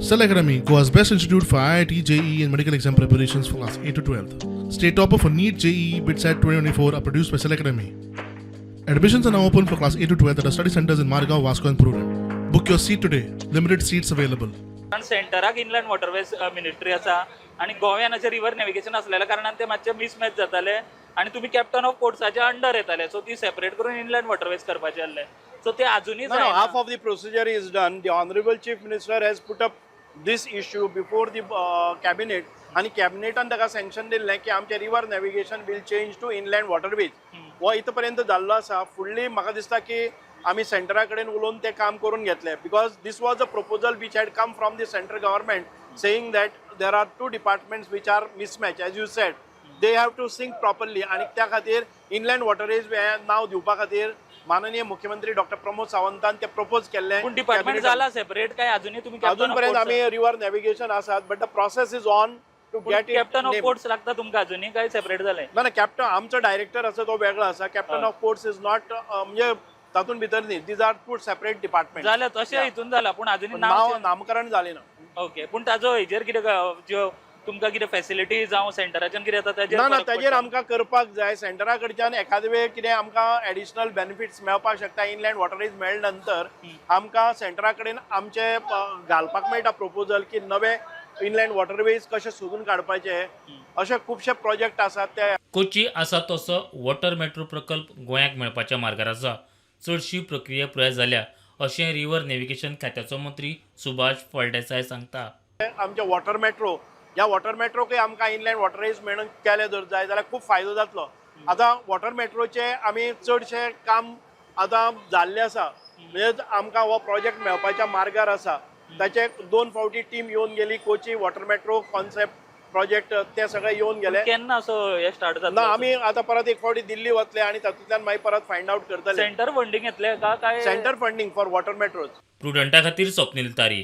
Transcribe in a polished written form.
Cell Academy, Goa's best institute for IIT, JEE, and medical exam preparations for class 8 to 12. State topper for NEET, JEE, BITSAT 2024 are produced by Cell Academy. Admissions are now open for class 8 to 12 at our study centers in Margao, Vasco, and Prudent. Book your seat today. Limited seats available. कारण सेंटराक inland waterways ministry आसा आनी गोव्यान अशें river navigation आसलेल्या कारणान ते मातशे mismatch जाताले आनी तुमी कॅप्टन ऑफ पोर्ट्साच्या अंडर येताले, सो ती सेपरेट करून इनलँड वॉटरवेज करपाचे आहले, सो ते अजुनूय No, no, जायना. Half of the procedure is done. The Honorable Chief Minister has put up this issue before the cabinet आणि कॅबिनेटान ताका सँक्शन दिल्लें की आमचें river navigation will change to inland waterways. हो इथं जाल्लो आसा. फुडली म्हाका दिसता की आमी सेंटरा कडेन उलोवन तें काम करून घेतलें, because this was a proposal which had come from the central government, saying that there are two departments which are mismatch, as you said, they have to sync properly. आणि त्या खातीर इनलँड वॉटरवेज हें नांव दिवपा खातीर माननीय मुख्यमंत्री doctor Pramod सावंतान ते प्रपोज केल्लें. पूण डिपार्टमेंट Cabinet- जाला सेपरेट काय अजुनूय तुमी अजून पर्यंत आमी रिवर नॅव्हिगेशन आसात, but the process is on to get it. Captain of ports लागता तुमकां अजुनूय काय सेपरेट जालें? ना ना, कॅप्टन आमचो डायरेक्टर आसा तो वेगळो आसा. कॅप्टन हय. ऑफ पोर्ट्स is not, म्हणजे तातूंत भितर न्ही. These are two separate department. जालें तशें हितून जाला, पूण अजुनूय नांव नांव नामकरण जालें ना. ओके, पूण ताजो हेजेर कितें ज्यो तुमकां कितें फॅसिलिटी जावं सेंटराच्यान कितें येता ताजेर ना ना, फरक ताजेर पडटा? आमकां करपाक जाय. सेंटरा कडच्यान एखादे वेळ कितें आमकां एडिशनल बेनिफिट्स मेळपाक शकता. इनलँड वॉटरवेज मेळ्ळे नंतर आमकां सेंटरा कडेन आमचे घालपाक मेळटा प्रपोजल की नवे इनलँड वॉटरवेज कशे सोदून काडपाचे. अशे खुबशे प्रोजेक्ट आसात ते. कोची आसा तसो वॉटर मेट्रो प्रकल्प गोंयाक मेळपाच्या मार्गार आसा. चडशी प्रक्रिया पुराय जाल्या अशें रिव्हर नेव्हिगेशन खात्याचो मंत्री सुभाष फळदेसाय सांगता. आमचे वॉटर मेट्रो, ह्या वॉटर मेट्रोकय आमकां इनलँड वॉटरवेज मेळून केले जर जाय जाल्यार खूब फायदो जातलो. आतां वॉटर मेट्रोचे आमी चडशे काम आतां जाल्लें आसा, म्हणजे आमकां हो प्रोजेक्ट मेळपाच्या मार्गार आसा. ताचे दोन फावटी टीम येवन गेली Kochi, water metro concept project ते सगळे येवन गेले. केन्ना असो हे स्टार्ट ना, जातलो? आमी आतां परत एक फावटी दिल्ली वतले आनी तातूंतल्यान मागीर परत फायंड आवट करतले. सेंटर फंडींग येतलें का काय? Centre funding for water metros. प्रुडंटा खातीर स्वप्नील तारी.